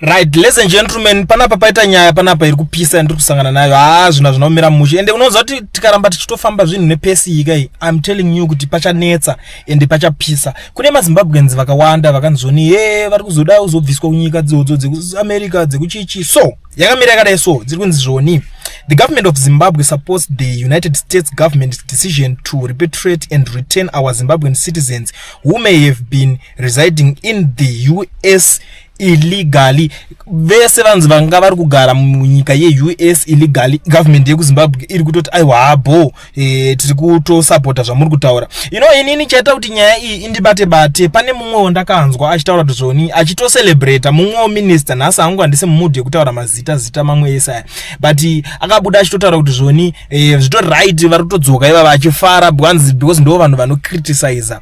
Right, ladies and gentlemen, panapa paita nyaya panapa iri kupisa ndiri kusangana nayo. Haa, zvinhu hazvina mushe. Ende unoziva kuti tikaramba tichitofamba zvinhu nepace iyi kai, I'm telling you kuti pachanetsa ende pachapisa. Kune maZimbabweans vakawanda vakanzoni ye vari kuzoda kuzobviswa kunyika dzodzo dzekuAmerica, dzekuchichi. So yakamira yakadai, so dziri kunzi zvoni: The government of Zimbabwe supports the United States government decision to repatriate and return our Zimbabwean citizens who may have been residing in the US illegally. Vese vanzi vanga vari kugara munyika yeUS illegally, government yekuZimbabwe iri kutoti aiwa, habo, tiri kutosapota zvamuri kutaura. Inini chaita kuti nyaya iyi indibate bate, pane mumwewo ndakanzwa achitaura kuti zvoni, achitocelebrata mumwewo minister. Nhasi hangu handisi mumood yekutaura mazita zita mamwe ese aya, but akabuda achitotaura kuti zvoni, zvitori right, vari kutodzoka ivava, achifara bwanzi because ndo vanhu vanocriticiza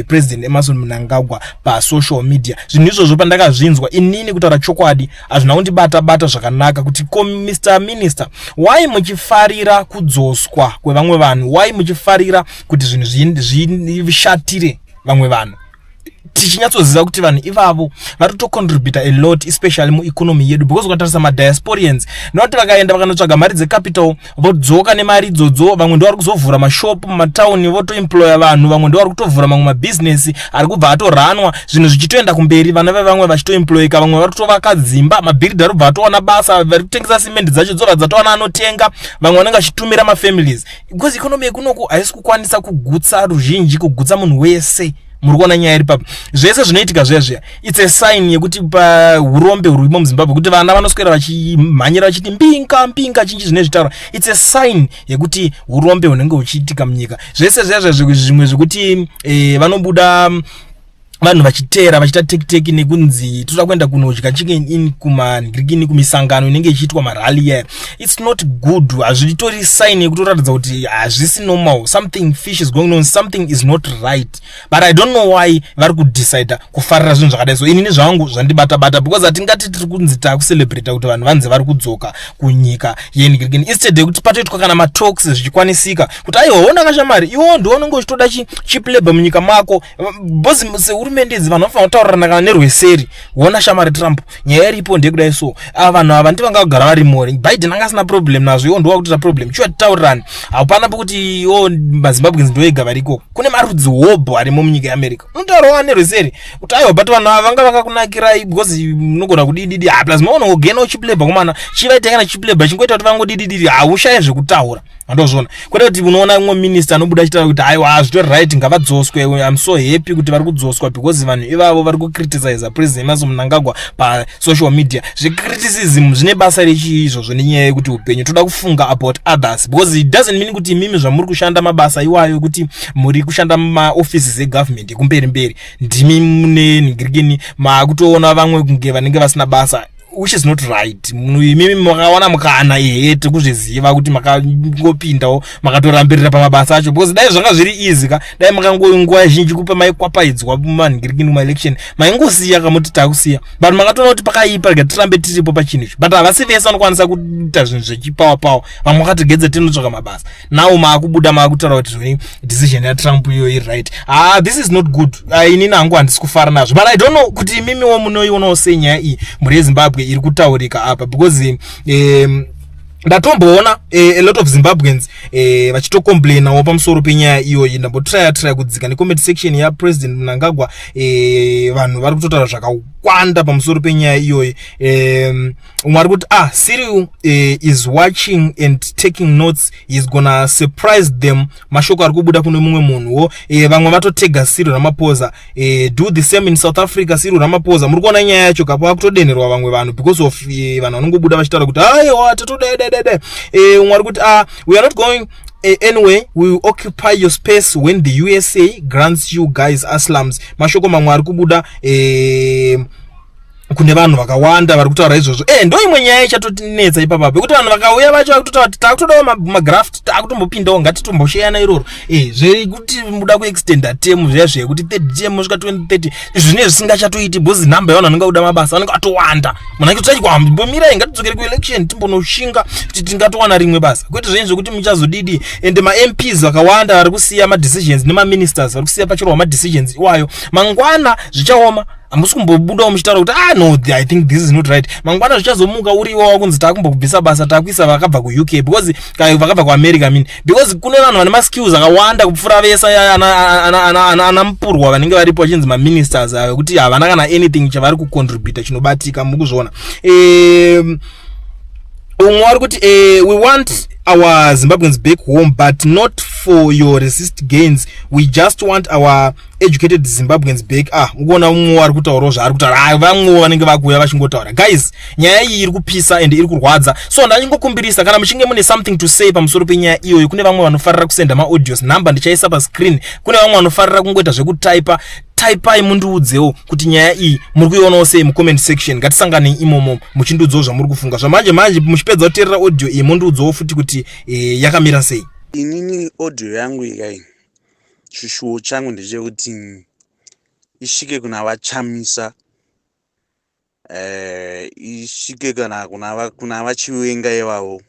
President Emmerson Mnangagwa pasocial media. Zvinhu izvozvo pandakazvinzwa inini, kutaura chokwadi, hazvina kundibata bata zvakanaka kuti ko, Mr Minister, why muchifarira kudzoswa kwevamwe vanhu? Why muchifarira kuti zvinhu zvishatire vamwe vanhu, tichinyatsoziva kuti vanhu ivavo vari kutocontributa a lot, especially mueconomy yedu? Because ukatarisa madiasporians, nekuti vakaenda vakanotsvaga mari dzecapital, vodzoka nemari idzodzo, vamwe ndo vari kuzovhura mashopu mumatauni, votoemploya vanhu, vamwe ndo vari kutovhura mamwe mabhizinesi ari kubva atoranwa, zvinhu zvichitoenda kumberi, vana vevamwe vachitoemployeka, vamwe vari kutovaka dzimba, mabhiridha ari kubva atowana basa, vari kutengesa simendi dzacho dzobva dzatowana anotenga, vamwe vanenge vachitumira mafamilies, because economy yekunoku haisi kukwanisa kugutsa ruzhinji, kugutsa munhu wese. Muri kuona nyaya iri papo? Zvese zvinoitika zviya zviya, it's a sign yekuti pahurombe hurimo muZimbabwe, kuti vana vanoswera vachimhanyira vachiti mbinga mbinga chinji zvine zvitaura. It's a sign yekuti urombe hunenge huchiitika munyika. Zvese zviya zviya, zvimwe zvekuti vanobuda vanhu vachiteera, vachiita tekiteki nekunzi toda kuenda kunodya Chicken Inn, kumangirikini, kumisangano inenge ichiitwa marally yaya, it's not good. Hazvitori sign yekutoratidza kuti hazvisi normal, something fishy is going on, something is not right. But I don't know why vari kudecida kufarira zvinhu zvakadai. So inini zvangu zvandibata bata, because hatingati tiri kunzi taakucelebrata kuti vanhu vanzi vari kudzoka kunyika yenhingirikini, instead yekuti patoitwa kana matalks zvichikwanisika kuti aiwa, ona kashamari, iwo ndiwo unenge uchitoda cheap labor munyika mako, because sehurumende idzi vanhu vanofanira kutaurirana kana nerweseri. Wona shamari Trump, nyaya iripo ndeyekudai, so ava vanhu ava ndivanga kugara varimo. Biden anga asina problem nazvo, iwo ndowa kutoita problem. Chiwa titaurirani, haupana pokuti iwo maZimbabweans ndoega variko, kune marudzi hobho arimo munyika yeAmerica. Unotaurawo nerweseri kuti aiwa, but vanhu ava vanga vakakunakirai because munogona kudididi. Ha, plus maona kugenawo cheap labor komana, chivaita kana cheap labor chingoita kuti vangodidididi, haushaye zvekutaura. Andozviona kwete kuti unoona umwe minister anobuda achitaura kuti aiwa, zvitori right, ngavadzoswe, I'm so happy kuti vari kudzoswa because vanhu ivavo vari kucriticiza President Emmerson Mnangagwa pasocial media. Zvecriticism zvine basa rechii izvozvo, nenyaya yekuti upenyu toda kufunga about others? Because it doesn't mean kuti imimi zvamuri kushanda mabasa iwayo, kuti muri kushanda mumaoffices egovernment ekumberi mberi, ndimi mune nhingirikini, maakutoona vamwe kunge vanenge vasina basa, which is not right. Imimi makawana mukana, ehe, tikuzviziva kuti makangopindawo, makatorambirira pamabasa acho, because dai zvanga zviri easy ka, dai makangonguva zhinji kupa maikwapaidzwa manhingirikini kumaelection, maingosiya kamuti takusiya, but makatoona kuti pakaipa, rega tirambe tiripo pachinhu icho. But havasi vese vanokwanisa kuita zvinhu zvechipower power. Vamwe vakatigedza tinotsvaka mabasa. Now maakubuda maakutaura kuti zvoni decision yaTrump iyo iri right. Ah, this is not good. Ah, inini hangu handisi kufara nazvo, but I don't know kuti imimiwo munoionawo sei nyaya iyi, mhuri yeZimbabwe, iri kutaurika apa, because ndatomboona a lot of Zimbabweans vachitocomplainawo pamusoro penyaya iyoyi. Ndambotraya traya kudzika necomment section yaPresident Mnangagwa, vanhu vari kutotaura zvakawanda pamusoro penyaya iyoyi. Umwe ari kuti, "Ah, Cyril is watching and taking notes, is gonna surprise them." Mashoko ari kubuda kune mumwe munhuwo. Vamwe vatotega Cyril Ramaphosa, "Do the same in South Africa, Cyril Ramaphosa." Muri kuona nyaya yacho kapo akutodenherwa vamwe vanhu because of vanhu vanongobuda vachitaura kuti aiwa, tatodai. Umwe ari kuti, "Ah, we are not going anyway, we will occupy your space when the USA grants you guys asylums." Mashoko mamwe ari kubuda kune vanhu vakawanda vari kutaura izvozvo. Ndo imwe nyaya ichatotinetsa ipapa, pekuti vanhu vakauya vacho vakutotaura kuti takutodawo magraft, takutombopindawo, ngatitomboseyana iroro. Zvekuti muda kuextenda term zviya zvekuti third term svika 2030, zvine zvisingachatoiti, because nhamba yevanhu vanenge kuda mabasa vanenge vatowanda. Munhu akitoti kwambomirai, ngatidzokere kuelection, timbonoshinga kuti tingatowana rimwe basa, kwete zvenyu zvekuti muchazodidi. Ende maMPs vakawanda vari kusiya madecisions nemaministers vari kusiya pachirwa madecisions iwayo, mangwana zvichaoma. Hamusi kumbobudawo muchitaura kuti, "Ah, no, I think this is not right." Mangwana zvichazomuka uriwo wakunzi takumbokubvisa basa, takuisa vakabva kuUK, because vakabva kuAmerica, mean, because kune vanhu vane maskills akawanda kupfuura vese ana mupurwa vanenge varipo vachinzi maministers ayo, kuti havana kana anything chavari kucontributa chinobatika. Mukuzviona, umwe wari kuti, "We want our Zimbabweans back home, but not for your racist gains. We just want our educated Zimbabweans back." Ah, ukuona umwe wari kutaurawo zvaari kutaura. Ah, vamwewo vanenge vakuuya vachingotaura. Guys, nyaya iyi iri kupisa and iri kurwadza, so ndachingokumbirisa, kana muchinge mune something to say pamusoro penyaya iyoyo, kune vamwe vanofarira kusenda maaudios, nhamba ndichaisa pascreen. Kune vamwe vanofarira kungoita zvekutaipa, taipai mundiudzewo kuti nyaya iyi muri kuionawo sei mucomment section. Ngatisanganei imomo muchindiudzawo zvamuri kufunga zvamanje manje. Muchipedza kuteerera audio iyi, mundiudzawo futi kuti yakamira sei. Inini audio yangu ikai, chishuwo changu ndechekuti isvike kuna vaChamisa, isvike kana kuna vaChiwenga ivavo,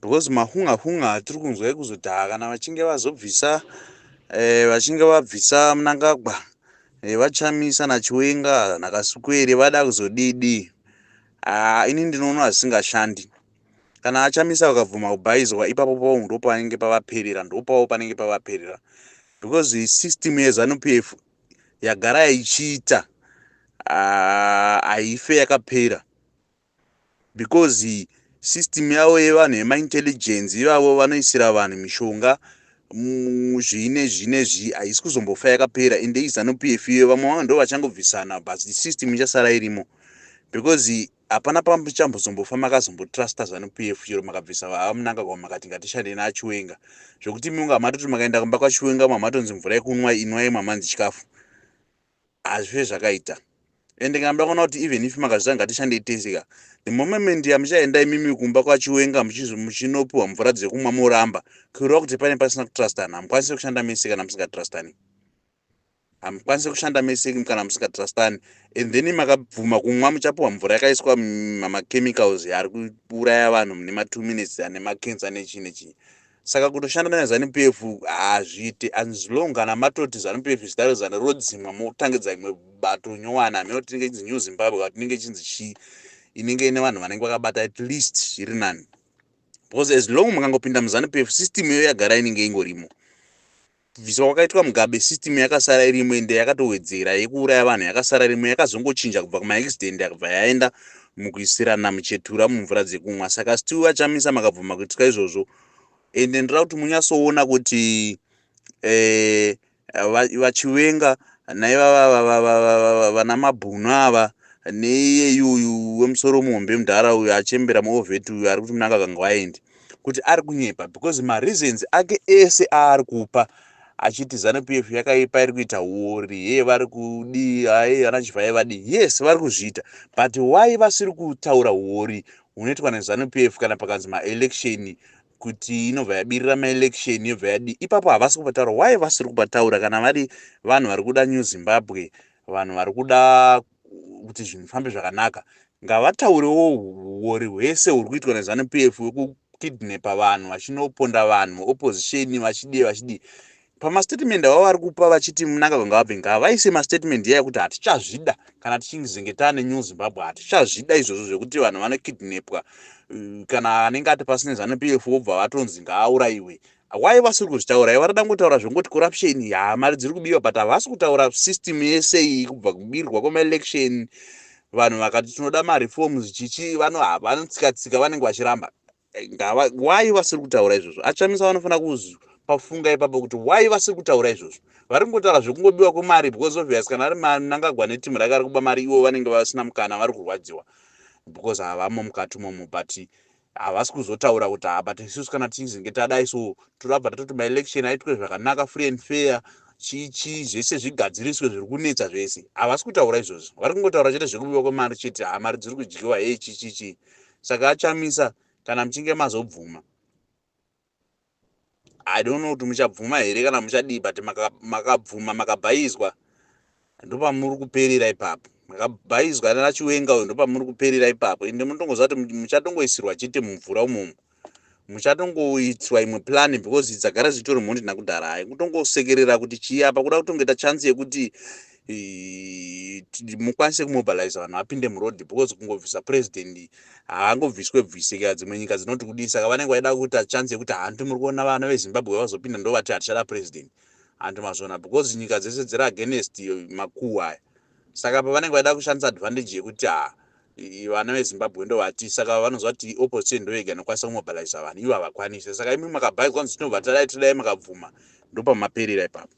because mahunga hunga atiri kunzwa ekuzoti kana vachinge vazobvisa, vachinge vabvisa Mnangagwa, vaChamisa naChiwenga naKasukwere vada kuzodidi, ini ndinoona zvisingashandi. Kana aChamisa vakabvuma kubhaizwa ipapo pavo, ndo panenge pavaperera, ndopavo panenge pavaperera, because system yeZANU PF yagara ichiita haife yakapera, because system yavo yevanhu vemaintelligence ivavo vanoisira vanhu mishonga zvine zvine zvi, haisi kuzombofa yakapera. Ende iZANU PF iyo, vamwe vanhu ndo vachangobvisana, but system ichasara irimo, because hapana pamuchambozombofa makazombotrusta ZANU PF chero makabvisa vaMnangagwa, makati ngatishande naChiwenga, zvokuti munga matoti makaenda kumba kwaChiwenga, mamatonzi mvura yekunwa inwai, mamanzi chikafu, hazvife zvakaita. Ende kana muda kuona kuti even if makazvisa ngatishandei tese, the moment yamuchaenda imimi kumba kwaChiwenga muchinopiwa mvura dzekumwa moramba, kureva kuti pane pasina kutrustana. Hamukwanisi kushanda mese kana musingatrustani. Hamukwanisi kushanda mese kana musingatrustani. And then makabvuma kumwa, muchapiwa mvura yakaiswa machemicals ari kuuraya vanhu mune ma2 minutes, ane macancer nechii nechii. Saka kutoshanda neZANU PF hazviite, as long kana matoti ZANU PF zita rezano rodzimwa, motangidza imwe bato nyowani, hameno tinenge chinzi New Zimbabwe kana tinenge chinzi chii, inenge ine vanhu vanenge vakabata, at least zviri nani, because as long mukangopinda muZANU PF, system iyo yagara inenge ingorimo. Kubviswa kwakaitwa Mugabe, system yakasara irimo, ende yakatowedzera yekuuraya vanhu yakasara irimo, yakazongochinja kubva kumaaccident yakabva yaenda mukuisirana muchetura mumvura dzekumwa. Saka still vaChamisa, makabvuma kuitwa izvozvo, ende ndoda kuti munyatsoona kuti vaChiwenga naivava vana mabhunu ava neiyeyuyu wemusoro muhombe, mudhara uyu achembera muovheti uyu ari kuti Mnangagwa ngawaende, kuti ari kunyepa, because mareasons ake ese aari kupa achiti ZANU PF yakaipa, iri kuita uori, ye vari kudii, ai vana Chivhai vadii, yes, vari kuzviita, but why vasiri kutaura uori hunoitwa neZANU PF kana pakanzi maelection, kuti inobva yabirira maelection, yobva yadii? Ipapo havasi kupataura. Why vasiri kupataura? Kana vari vanhu vari kuda New Zimbabwe, vanhu vari kuda kuti zvinhu zvifambe zvakanaka, ngavataurewo uori hwese huri kuitwa neZANU PF, wekukidnapa vanhu vachinoponda vanhu, opposition, vachidii vachidii. Pamastatement avo vari kupa vachiti Mnangagwa ngavabve, ngavaise mastatement iya yekuti hatichazvida kana tichinge taane New Zimbabwe, hatichazvida izvozvo zvekuti vanhu vanokidnapwa, kana anenge ati pasine ZANU PF wobva vatonzi ngaaurayiwe. Why vasiri kuzvitaura? Iva varida ngotaura zvongoti corruption, ha, mari dziri kubiwa, but havasi kutaura system yese iyi, kubva kubirwa kwemaelection, vanhu vakati tinoda mareforms, chichi, vanotsika tsika, vanenge vachiramba. Why vasiri kutaura izvozvo? AChamisa vanofanira kupafunga ipapo kuti why vasiri kutaura izvozvo. Vari kungotaura zvekungobiwa kwemari, because obvious kana ari Mnangagwa netimu rake ari kuba mari, ivo vanenge vasina mukana, vari kurwadziwa because havamo mukati momo, but havasi kuzotaura kuti, ha, but isusu kana tizinge tadai so, torabva tatoti maelection aitwe zvakanaka, free and fair, chichi, zvese zvigadziriswe zviri kunetsa zvese. Havasi kutaura izvozvo, vari kungotaura chete zvekubiwa kwemari chete. Ha, mari dziri kudyiwa, hei, chichichi. Saka aChamisa, kana muchinge mazobvuma, I don't know kuti muchabvuma here kana muchadii, but makabvuma makabhaizwa, ndopamuri kuperera ipapo. Makabhaizwa naChiwenga uyu, ndopamuri kuperera ipapo. Ende munotongoziva kuti muchatongoisirwa chete mumvura umomo, muchatongoitiswa imwe plan, because dzagara zvitori mhondi nakudhara. Hai, kutongosekerera kuti chii apa, kuda kutongoita chance yekuti Mukwanise kumobilize vanhu vapinde muroad, because kungobvisa president haangobviswe bvisika. Dzimwe nyika dzinoti kudii? Saka vanenge vaida kuita chance yekuti hanti muri kuona vana veZimbabwe vazopinda, ndo vati hatichada president, hanti mazvona? Because nyika dzese dziri against macoup aya. Saka pavanenge vaida kushandisa advantage yekuti ha, vana veZimbabwe ndo vati, saka vanozva kuti opposition ndo yega inokwanisa kumobiliza vanhu, ivo havakwanisi. Saka imi makabhaizwa kunzi tinobva tadai, tadai, makabvuma, ndopamaperera ipapo.